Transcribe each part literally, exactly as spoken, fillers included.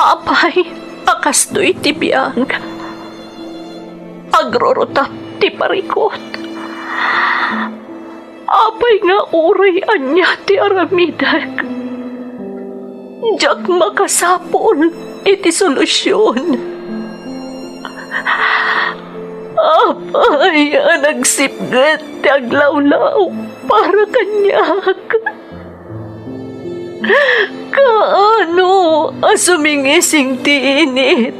Apay a kastoy ti biag? Agrurutap ti parikut. Apay nga uray ania ti aramidek, diak makasapul iti solusion? Apay a nagsipnget ti aglawlaw para kaniak? Kaano a sumingising ti init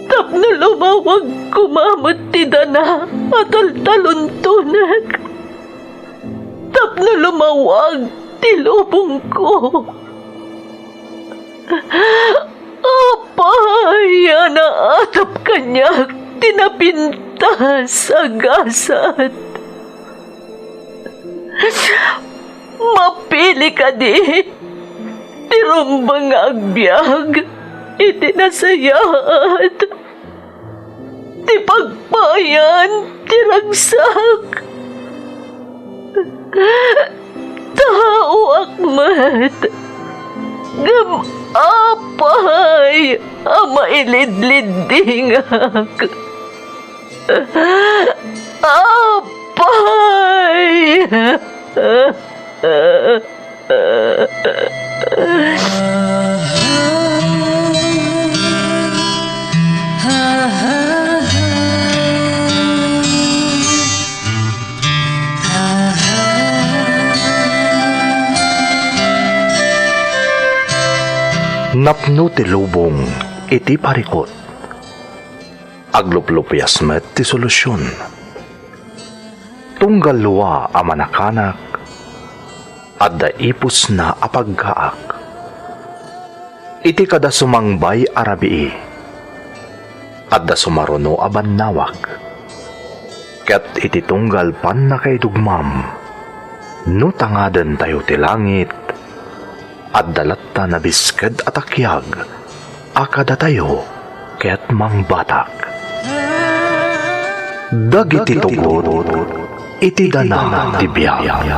tapno lumawag koma met ti dana a taltaluntonek? Tapno lumawag ti lubongko. Apay a naatap kaniak ti napintas a gasat? Mapili kadi ti rumbeng nga agbiag iti nasayaat? Ti pagpayan ti ragsak. Taoak met, ngem apay a mailidliddingak? Apay! Napno ti lubong iti parikut. Agluplupias met ti solusion. Tunggal lua a manakanak, adda ipusna a paggaak. Iti kada sumangbay a rabii, adda sumaruno a bannawag. Ket iti tunggal pannakaidugmam, no tangadentayo ti langit, adda latta nabisked a takiag a kadatayo ket mangbatak. Dagiti tugot iti dana ti biag.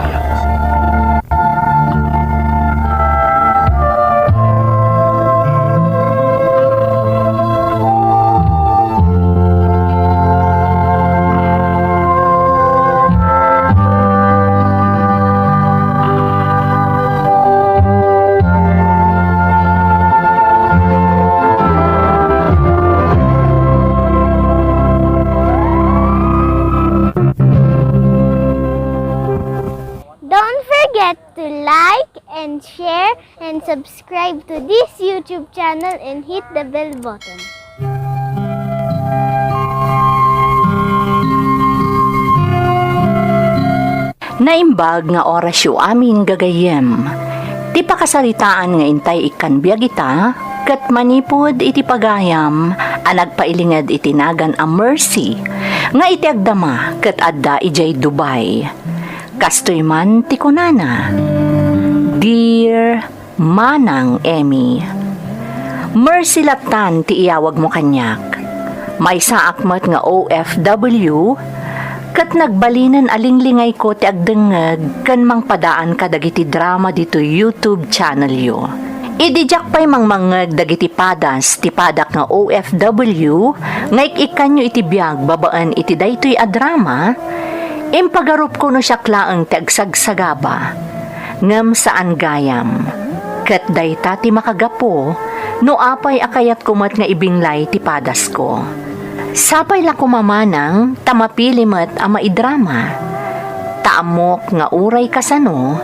Don't forget to like and share and subscribe to this YouTube channel and hit the bell button. Naimbag nga orasyo amin, gagayyem. Ti pakasaritaan nga intay ikkan biag ita, ket manipud iti pagayam a nagpailinged iti nagan a Mercy, nga iti agdama ket adda idiay Dubai. Kastoy man ti kunana, Dear Manang Emmy, Mercy lattan ti iyawagmo kaniak. Maysaak met nga O F W, ket nagbalinen a linglingayko ti agdengngeg ken mangpadaan kadagiti drama ditoy YouTube channelyo. Idi diak pay mangmangngeg dagiti padas ti padak nga O F W nga ik-ikkanyo iti biag babaen iti daytoy a drama, impagarupko no siak laeng ti agsagsagaba. Ngem saan gayam, ket dayta ti makagapu no apay a kayatko met nga ibinglay ti padasko. Sapay la koma manang ta mapili met a maidrama. Ta ammok nga uray kasano,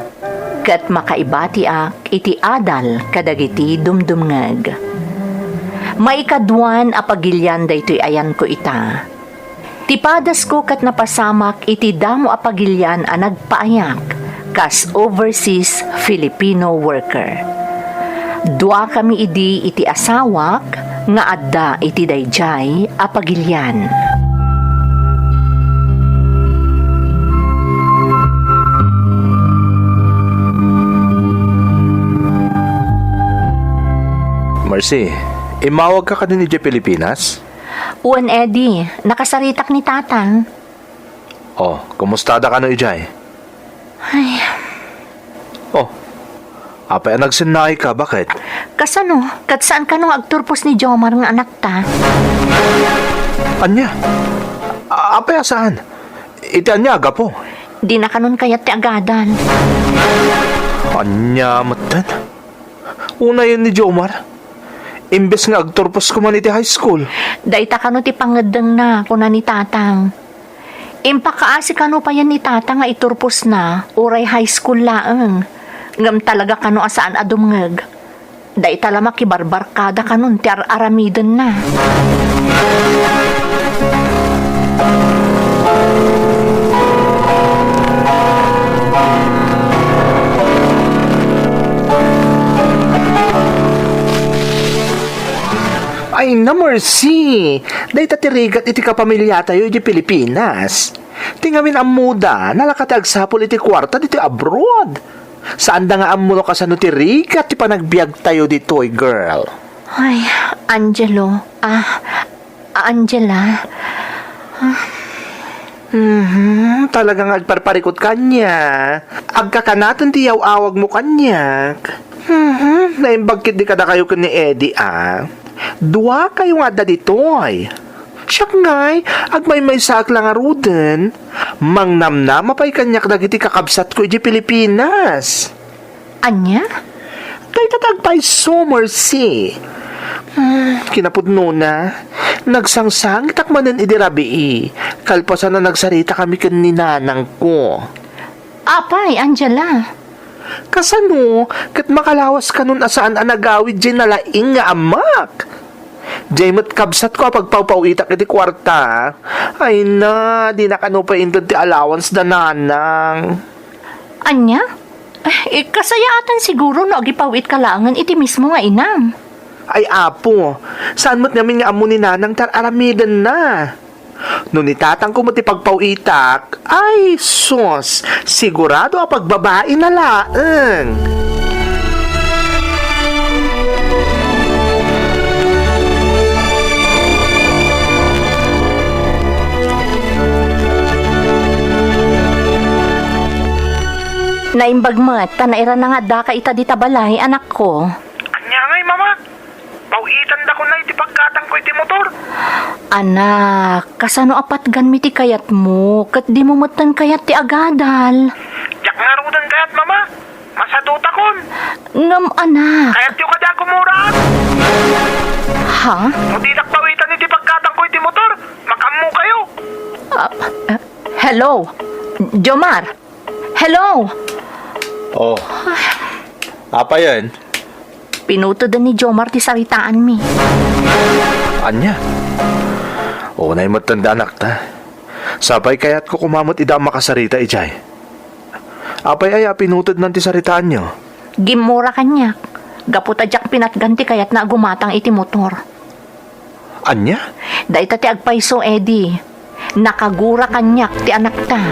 ket makaibatiak iti adal kadagiti dumdumngeg. Maikaduan a pagilian daytoy ayanko ita. Ti padasko ket napasamak iti damo a pagilian a nagpaayak kas overseas Filipino worker. Duakami idi iti asawak nga adda iti daydiay a pagilian. Mercy, immawagka kadin idiay Pilipinas? Wen, Eddie, nakasaritak ni Tatang. Oh, kumustada kano idiay? Ay. Oh, Apay a nagsennaayka? Baket? Kasano? Ket saan kano nga agturpos ni Jomar nga anakta? Ania? A-, apay a saan? Iti ania a gapu? Dina kanon kayat ti agadal. Ania metten? Unayen ni Jomar? Imbes nga agturpos koma iti high school. Dayta kano ti pangeddengna, kuna ni Tatang. Impakaasi kano payen ni Tata nga iturposna, uray high school laeng. Ngem talaga kano a saan a dumngeg. Dayta la makibarbarkada kanon ti ar-aramidenna. Ay na, Mercy! Dayta ti rigat iti kapamiliatayo iti Pilipinas. Ti ngamin ammoda, nalaka ti agsapul iti kuarta ditoy abroad. Saanda nga ammo no kasano ti rigat ti panagbiagtayo ditoy, girl. Ay, Angelo. Ah, Angela. Mhm, talaga nga agparparikut kaniak. Agkakanaton ti yaw-awagmo kaniak. Mhm, naimbag ketdi kadakayo ken ni Eddie, a. Dua kayo nga adda ditoy. Siak ngay, agmaymaysaak la ngaruden. Mangnamnama pay kaniak dagiti kakabsatko idiay Pilipinas. Ania? Dayta ti agpayso, Mercy. Hmm, kinapudnona, nagsangsangitak manen idi rabii, kalpasan a nagsaritakami ken ni nanangko. Apay, Angela? Kasano ket makalawas kanon a saan a nagawid diay nalaing nga ammak? Diay met kabsatko a pagpawpawitak iti kuarta. Ay na, dina kano pay inted ti allowance da nanang. Ania? Eh, kasayaatan siguro no agipawitka laengen iti mismo nga inam. Ay, apo, saan met ngamin nga ammo ni nanang ti ar-aramidenna? No ni tatangko met ti pagpawitak, ay sus, sigurado a pagbabaina laeng. Naimbag met ta nairana nga addaka ita dita balay, anakko. Ania ngay, Mama? Paw-itandakon iti paggatangko iti motor. Anak, kasano a patganmi ti kayatmo, ket dimo metten kayat ti agadal? Diak ngaruden kayat, Mama. Masadutakon. Ngem, anak. Kayatyo kadi a gumura? Ha? No dinak pawitan iti paggatangko iti motor, makaammokayo. Ah, ah, hello? Jomar? Hello? Oh. Apayen? Pinuteden ni Jomar ti saritaanmi. Ania? Unay metten da anakta. Sapay kayatko koma met ida a makasarita idiay. Apay aya a pinutednan ti saritaanyo? Gimmura kaniak, gapu ta diak pinatgan ti kayatna a gumatang iti motor. Ania? Dayta ti agpayso, Eddie. Nakagura kaniak ti anakta.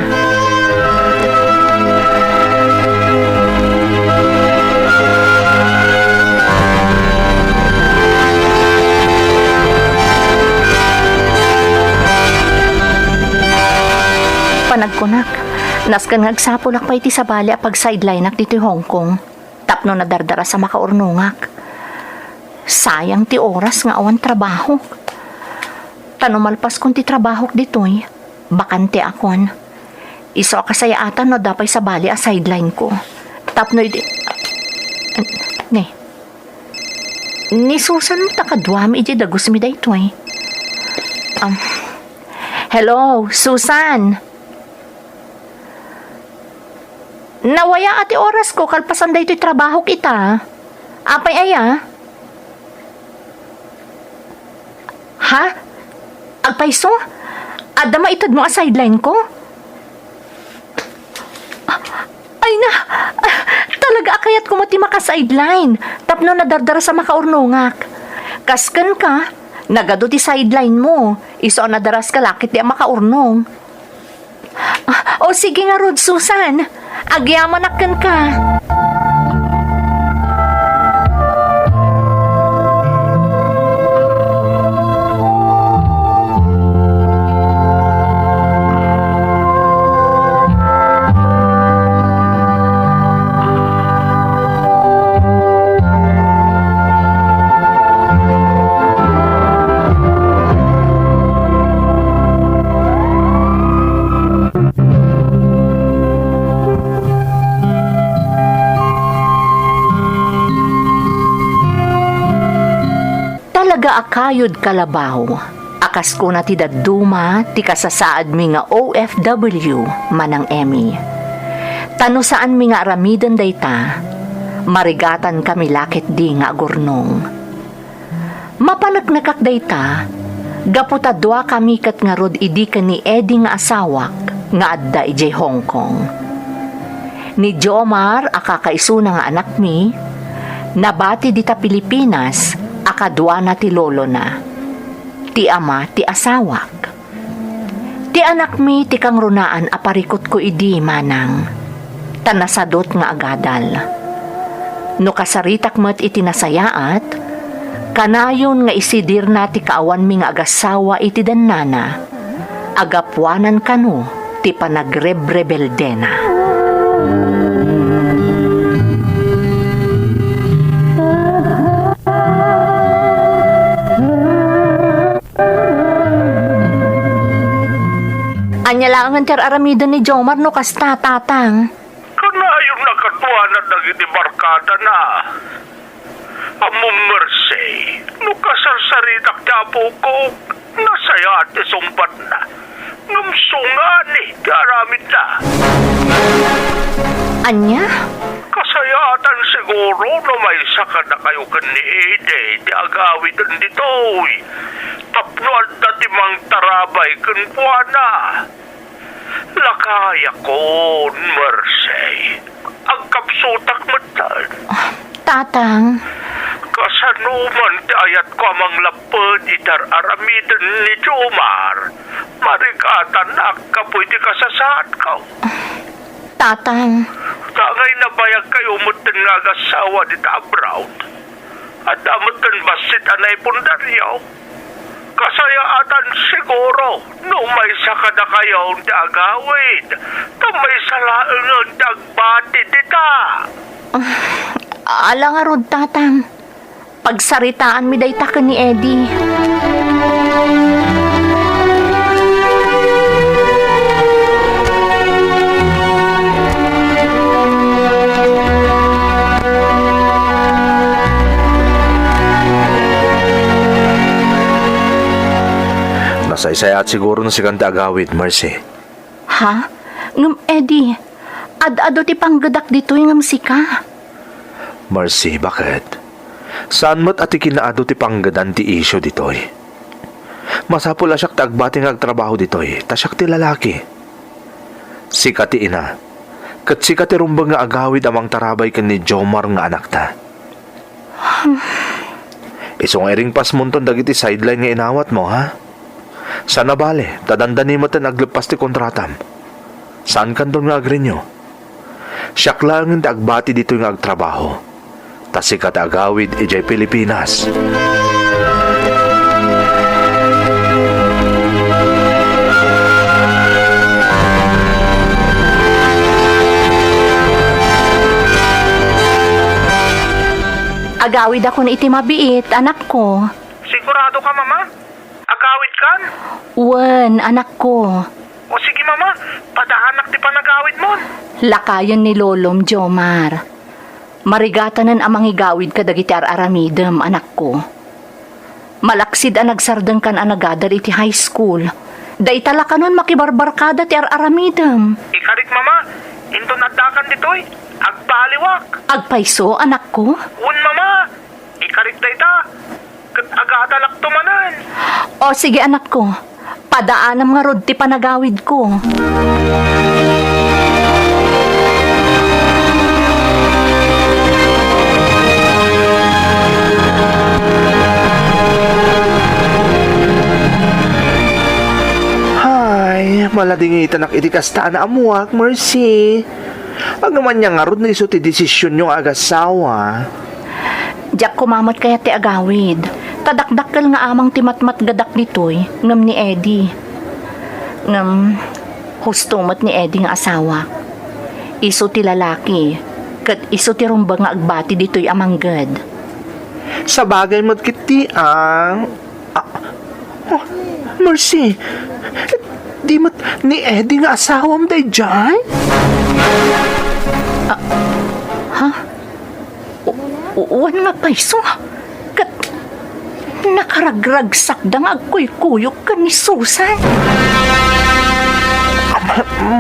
Panagkunak, nasken nga agsapulak pay ti sabali a pag-sidelineak ditoy Hong Kong. Tapno nadardaras a makaurnongak. Sayang ti oras nga awan trabahok. Ta no malpaskon ti trabahok ditoy, bakanteakon. Isu a kasayaatan no adda pay sabali a sidelineko. Tapno idi, ne. Ni Susan ta kaduami idiay dagusmi daytoy. Um, hello, Susan! Nawayaa ti orasko kalpasan daytoy trabahok ita. Apay aya? Ha? Agpayso? Adda maitedmo a sidelineko? Ay na! Talaga a kayatko met ti maka-sideline tapno nadardaras a makaurnongak. Kas kenka, nagadu ti sidelinemo, isu a nadaraska la ket di a makaurnong. Ah, o sige ngarud, Susan. Agyamanak kenka. A kayod kalabaw, a kas kuna ti dadduma ti kasasaadmi nga O F W, Manang Emmy. Ta no saanmi nga aramiden dayta, marigatankami la ketdi nga agurnong. Mapaneknekak dayta, gapu ta duakami ket ngarud idi ken ni Eddie nga asawak nga adda idiay Hong Kong. Ni Jomar a kakaisuna nga anakmi, nabati dita Pilipinas a kaduana ti lolona, ti ama ti asawak. Ti anakmi ti kangrunaan a parikutko idi, manang, ta nasadut nga agadal. No kasaritak met iti nasayaat, kanayon nga isidirna ti kaawanmi nga agasawa iti dennana, a gapuanan kano ti panagrebrebeldena. Ania laengen ti ar-aramiden ni Jomar no kasta, Tatang? Kanayon a kaduana dagiti barkadana. Ammom, Mercy, no kasarsaritak ti apok, nasayaat ti sungbatna. Ngem sungani ti aramidna. Ania? Kasayaatan siguro no maysa kadakayo ken ni Eddie ti agawiden ditoy tapno adda ti mangtarabay kenkuana. Lakayakon, Mercy. Agkapsutak metten. Ah, Tatang. Kasano man ti ayatko a manglapped iti ar-aramiden ni Jomar? Marigatanak gapu iti kasasaadko. Tatang. Tangay nabayagkayo metten nga agasawa dita abroad. Adda metten bassit a naipundaryo. Kasayaatan siguro no maysa kadakayo ti agawid, ta maysa laengen ti agbati dita. Ah, ala ngarud, Tatang. Pagsaritaanmi dayta ken ni Eddie. Nasaysayaat siguro no sikan ti agawid, Mercy. Ha? Ngem, Eddie, ad-adu ti panggedak ditoy ngem sika. Mercy, baket? Saan met a ti kinaadu ti panggedan ti isyu ditoy. Masapul a siak ti agbati nga agtrabaho ditoy, ta siak ti lalaki. Sika ti ina, ket sika ti rumbeng nga agawid a mangtarabay ken ni Jomar nga anakta. Isu nga iringpasmonton dagiti sideline nga inawatmo, ha? Saan a bale, ta dandani metten agleppas ti kontratam. Saankanton nga agrenew. Siak laengen ti agbati ditoy nga agtrabaho. Ta sika ti agawid idiay Pilipinas. Agawidakon iti mabiit, anakko. Sigurado ka, Mama? Agawidkan? Wen, anakko. O sige, Mama, padaanak ti panagawidmon. Lakayen ni Lolom, Jomar. Marigatanen a mangigawid kadagiti ar-aramidem, anakko. Malaksid a nagsardengkan a nagadal iti high school. Dayta la kanon makibarbarkada ti ar-aramidem. Ikarik, Mama, inton addakan ditoy, agbaliwak. Agpayso, anakko? Wen, Mama, ikarik dayta. Ket agadalakto manen. O, sige, anakko. Padaanam ngarud ti panagawidko. Hay, maladingitanak iti kasta a naammuak, Mercy. Ngem ania ngarud no isu ti desisionyo nga agasawa? Diak koma met kayat ti agawid, ta dakdakkel nga amang ti matmatgadak ditoy ngem ni Eddie. Ngem, husto met ni Eddie nga asawak. Isu ti lalaki, ket isu ti rumbeng nga agbati ditoy a mangged. Sabagay met ketdi, a. Ah, oh, Mercy, di met ni Eddie nga asawam daydiay? Ah, ha? U-, uwan nga payso? Ket, Nakaragragsakda nga agkuykuyog ken ni Susan.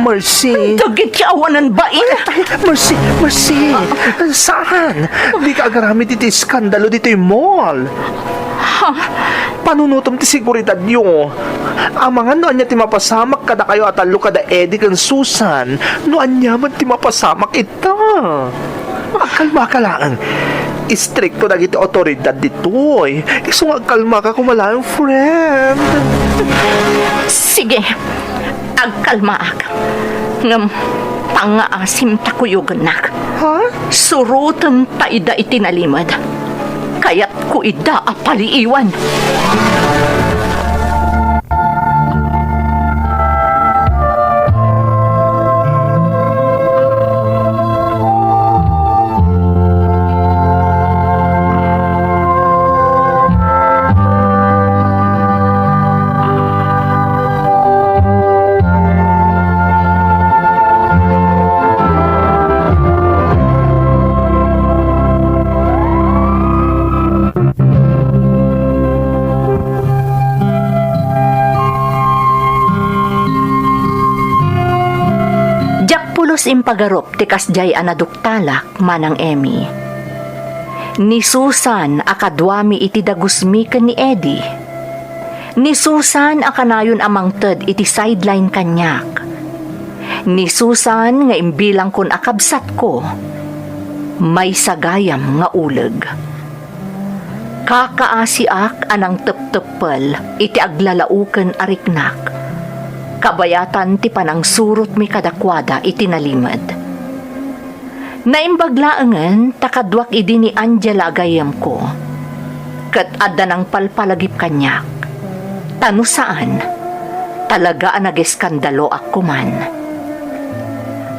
Mercy. Dagiti awanan bain. Ay, Mercy, Mercy. Saan? Dika agaramid iti iskandalo ditoy mall. Ha? Panunotem ti seguridadyo. Amangan no ania ti mapasamak kadakayo a tallo kada Eddie ken Susan. No ania man ti mapasamak ita. Agkalmaka laeng. Istrikto dagiti awtoridad ditoy. Isu nga agkalmaka koma laeng, friend. Sige, agkalmaak. Ngem pangngaasim ta kuyogennak. Ha? Suroten ta ida iti nalimed. Kayatko ida a paliiwan. Diak pulos impagarup ti kasdiay a naduktalak, Manang Emmy. Ni Susan a kaduami iti dagusmi ken ni Eddie. Ni Susan a kanayon a mangted iti sideline kaniak. Ni Susan nga imbilangkon a kabsatko. Maysa gayam nga uleg. Kakaasiak a nangtepteppel iti aglalaoken a riknak. Kabayatan ti panangsurotmi kadakuada iti nalimed. Naimbag laengen ta kaduak idi ni Angela a gayyemko. Ket adda nangpalpalagip kaniak. Ta no saan, talaga a nageskandaloak koman.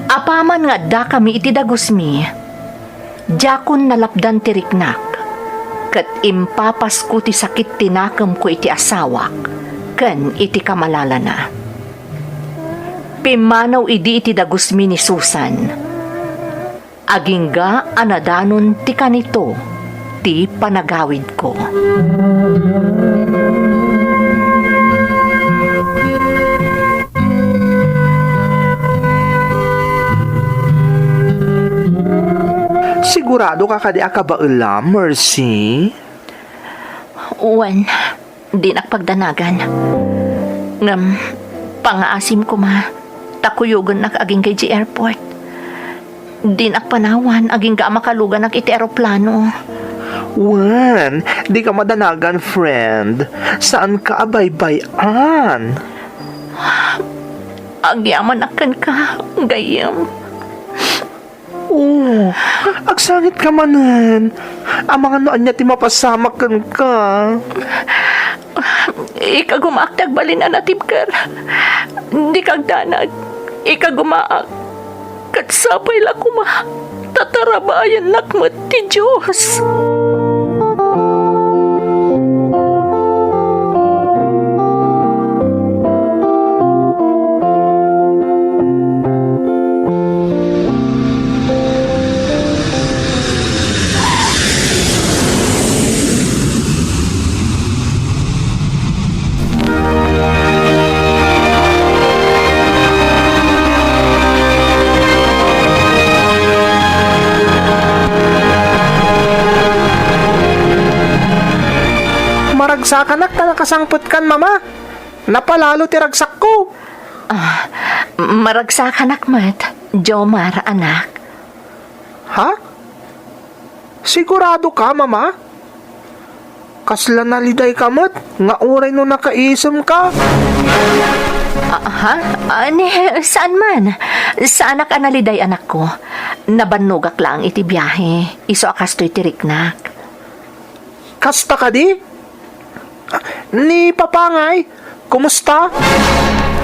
Apaman nga addakami iti dagusmi, diakon nalapdan ti riknak, ket impapasko ti sakit ti nakemko iti asawak ken iti kamalalana. Pimmanaw idi iti dagusmi ni Susan. Agingga a nadanon ti kanito ti panagawidko. Sigurado ka kadi a kabaelam, Mercy? Wen, dinak pagdanagan. Ngem, pangngaasim koma, ta kuyogennak agingga idiay airport. Dinak panawan agingga a makaluganak iti eroplano. Wen, dika madanagan, friend. Saanka a baybay-an. Agyamanak kenka, gayyem. Oh, agsangitka manen. Amangan no ania ti mapasamak kenka. Ikagumaak ti agbalin a natibker. Dika agdanag. Ikagumaak. Ket sapay la koma ta tarabayannak met ti Dios. Maragsakanak ta nakasangpetkan, Mama. Napalalo ti ragsakko. Ah, maragsakanak met, Jomar, anak. Ha? Sigurado ka, Mama? Kasla nalidayka met nga uray no nakaisemka? Ah, ha? Ah, ni, saan man. Saanak a naliday, anakko. Nabannogak laeng iti biahe. Isu a kastoy ti riknak. Kasta kadi? Ni Papa ngay, kumusta?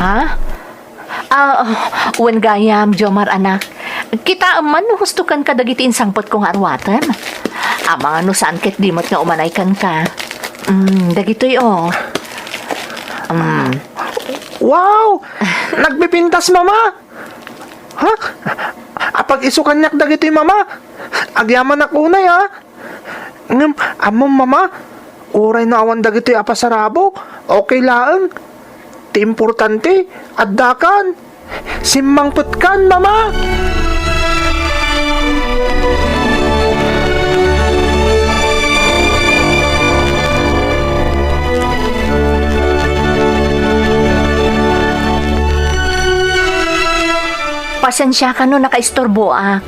Ha? Ah, wen gayam, Jomar, anak. Kitaem man no husto kenka dagiti insangpetko nga aruaten. Amangan no saan ketdi met nga umanay kenka. Mm, dagitoy, oh. Mm. Wow! Nagpipintas, Mama! Ha? Apag-isu kaniak dagitoy, Mama? Agyamanak unay, ha? Ngem, ammom, Mama, Uray no awan dagitoy a pasarabo, okay laeng. Ti importante, addakan. Simmangpetkan, Mama! Pasensiaka no nakaisturboak.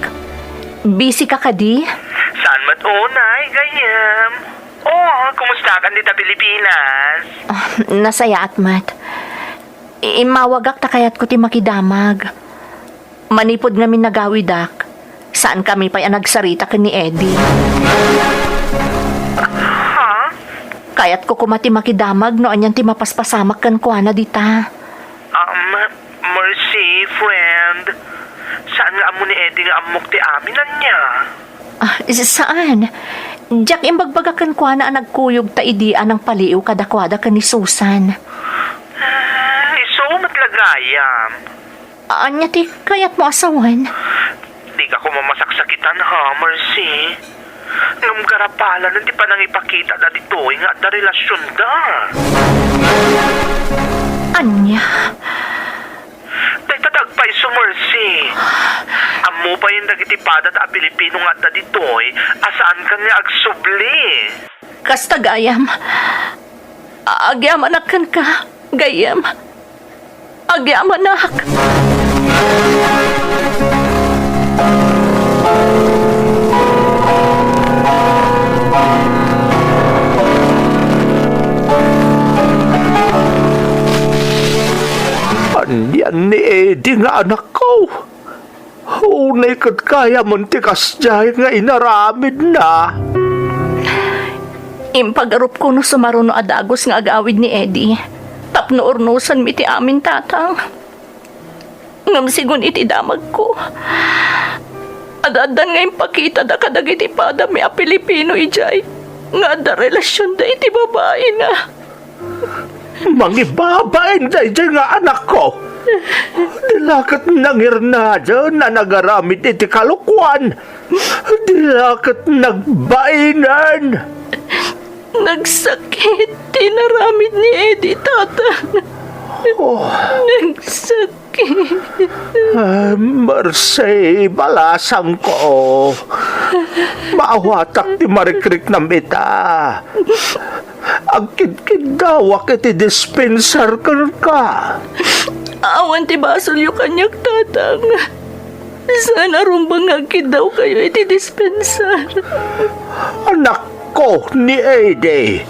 Busy ka kadi? Saan met unay, gayyem? Oh, kumustakan dita Pilipinas? Ah, nasayaat met. Immawagak ta kayatko ti makidamag. Manipud ngamin nagawidak, saankami pay a nagsarita ken ni Eddie. Ha? Kayatko koma ti makidamag no anian ti mapaspasamak kenkuana dita. Um, Mercy, friend. Saan nga ammo ni Eddie nga ammok ti amin ania? Ah, s-, saan? Diak imbagbaga kenkuana a nagkuyog ta idi a nangpaliiw kadakuada ken ni Susan. Hmm, isu met la gayam. Ania ti kayatmo a sawen? Dika koma masaksakitan, ha, Mercy. Ngem garapalanen ti panangipakitada ditoy nga adda relasionda. Ania? Dayta ti agpayso, Mercy. Ammo payen dagiti padada a Pilipino nga adda ditoy a saankan nga agsubli. Kasta gayam. Agyamanak kenka, gayyem. Agyamanak. Anian ni Eddie nga anakko? Unay ket gayamen ti kasdiay nga inaramidna. Impagarupko no sumaruno a dagus nga agawid ni Eddie tapno urnosanmi ti amin, Tatang. Ngem sigun iti damagko, adda-addan nga impakitada kadagiti padami a Pilipino idiay nga adda relasionda iti babaina. Mangibabain daydiay nga anakko. Di la ket nangirnaden a nagaramid iti kalokuan. Di la ket nagbainen. Nagsakit ti inaramid ni Eddie, Tatang. Oh. Nagsakit. Ah, Mercy, balasangko. Maawatak ti marikriknam ita. Agkidkiddawak iti dispenser kenka. Awan ti basolyo kaniak, Tatang. Saan a rumbeng nga agkiddawkayo iti dispenser. Anakko ni Eddie.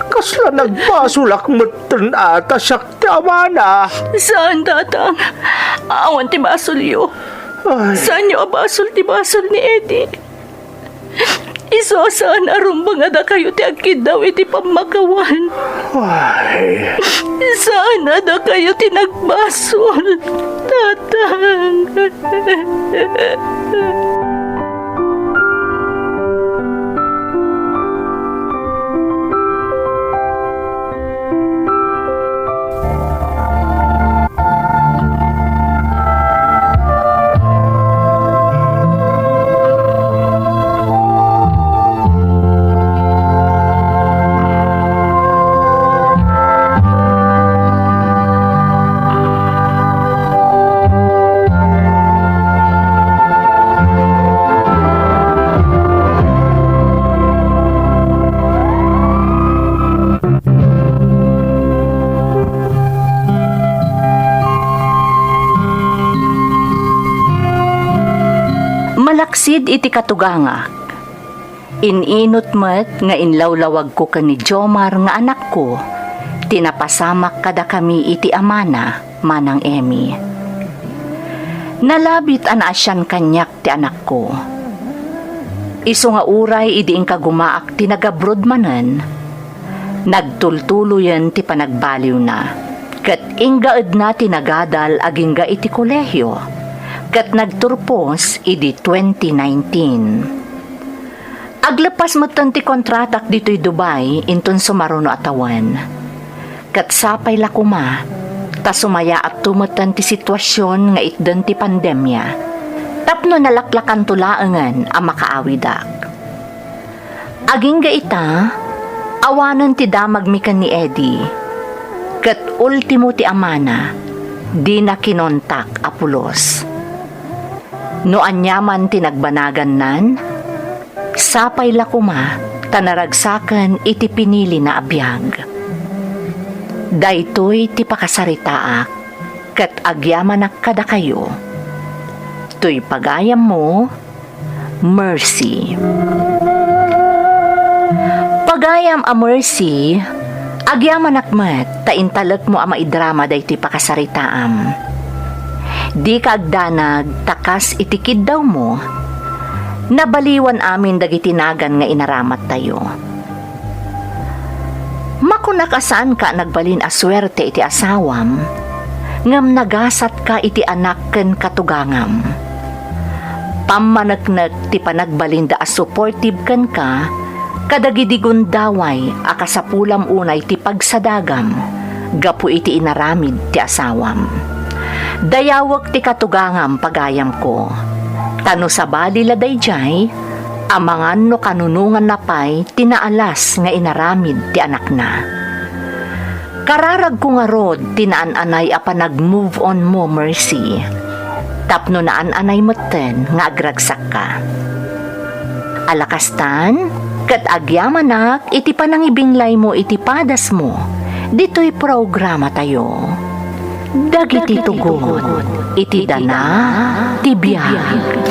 Kasla nagbasolak metten a ta siak ti amana. Saan, Tatang. Awan ti basolyo. Ay. Saanyo a basol ti basol ni Eddie. Isu a saan a rumbeng a dakayo ti agkiddaw iti pammakawan. Ay. Saan a dakayo ti nagbasol, Tatang. Malaksid iti katugangak, in-inut met nga inlawlawagko ken ni Jomar nga anakko ti napasamak kadakami iti amana, Manang Emmy. Nalabit a naasian kaniak ti anakko. Isu nga uray idi inkagumaak ti nagabroad manen, nagtultuloyen ti panagbaliwna, ket inggaedna ti nagadal agingga iti kolehio, ket nagturpos idi twenty nineteen. Aglepas metten ti kontratak ditoy Dubai inton sumaruno a tawen. Ket sapay la koma, ta sumayaatto metten ti situasion nga itden ti pandemia, tapno nalaklakanto laengen a makaawidak. Agingga ita, Awanen ti damagmi ken ni Eddie, ket ultimo ti amana, dina kinontak a pulos. No aniaman ti nagbanagannan, sapay la koma ta naragsaken iti pinilina a biag. Daytoy ti pakasaritaak ket agyamanak kadakayo. Toy pagayammo, Mercy. Pagayam a Mercy, agyamanak met ta intalekmo a maidrama daytoy pakasaritaam. Dika agdanag ta kas iti kiddawmo, nabaliwan amin dagiti nagan nga inaramattayo. Makunak a saanka a nagbalin a suerte iti asawam, ngem nagasatka iti anak ken katugangam. Pammaneknek ti panagbalinda a supportive kenka kadagidi gundaway a kasapulam unay ti pagsadagam gapu iti inaramid ti asawam. Dayawek ti katugangam, pagayamko. Ta no sabali la daydiay, amangan no kanunonganna pay ti naalas nga inaramid ti anakna. Kararagko ngarud ti naan-anay a panag-move on mo, Mercy, tapno naan-anay metten nga agragsakka. Alakastan, ket agyamanak iti panangibinglaymo iti padasmo ditoy programatayo. Dagiti tugot iti dana ti biag.